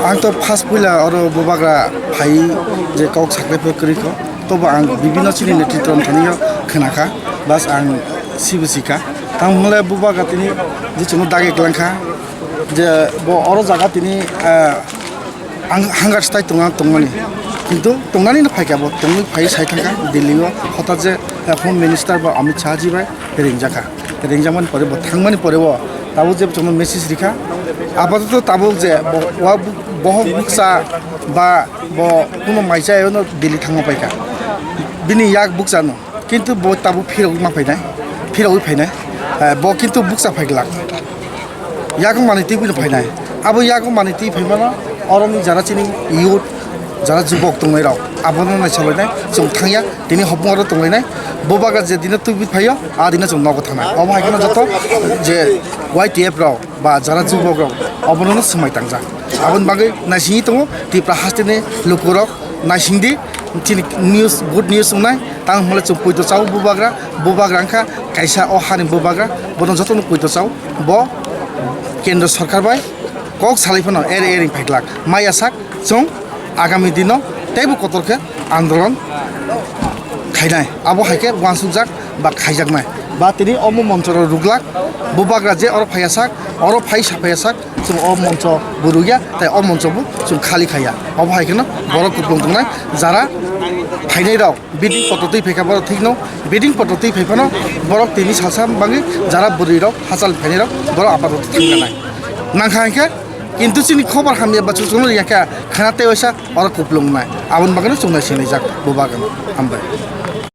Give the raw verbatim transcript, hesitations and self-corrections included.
Ang to first puila oro bubagra phai je kok sakle phe kwrwi kho, tobo ang bibino chini netritro thani yo khna kha, bas ang sibu sika. Tamo hwnle bubagra tini je chwngno dagi kwlang kha, je bo oro jaga tini, ah, ang hangar stai tongna tongmani, kintu tongnani no phaikha, bo tongwi phai sai thangkha Delhi o, hota je, eh, Home Minister ba Amit Shah ji bai ringjakha. Ringjakmani pore bo thangmani pore bo tabuk je chwngno message rikha, apatot tabuk je bo, wa bu-, bohok bukcha ba bo kuno mai chai no Delhi thangma paikha, bini yak bukcha no. Kintu bo tabuk phirogwi ma phainai, phirogwi phainai. Eh, bo kintu bukcha phai glak. Yakung manwi twi phino phainai. Abo yakung manwi twi phaimano oroni jara chini youth, jara jubok tongnai rok, abono naisalainai chwng thangya, tini hopung oro tonglainai. Bubagra je dino twi phaio, a dino chwng nogo thangnai. Obo hai kheno joto je Y T F rok ba jara jubok rok obono no swmai tangjak. Aboni bagwi naisingwi tongo Tripura hasteni lukurok. Naisingdi, chini news, good news wngnai, tang hwnle chwng poito chao bubagra, bubagra wngkha kaisa o hani bubagra, bono jotono poito chao, bo kendro sorkar bai kok salai phano ere ere phaiglak. Maya sak chwng agami dino teibo kotor khe andolon khainai, abo hai khe uansukjak ba khaijaknai. Ba tini omo monchoro ruglak, bubagra je oro phaiya sak, oro phai sa phaiya sak, chwng o moncho bo rwya, tai o moncho bo chwng khali khaiya. Obo hai kheno borok kuplung tongnai, jara phainai rok biding poto twi phaikha borok thikno, biding poto twi phaiphano borok tini salsa bangwi jara bwrwi rok hachal phainai rok borok apatot thangjanai. Nangkha hinkhe kintu chini khobor hamya ba chuchukno riyakha khana tei waisa oro kuplung wngnai. Aboni bagwino chwng naisingjak bo bagwino. Hambai.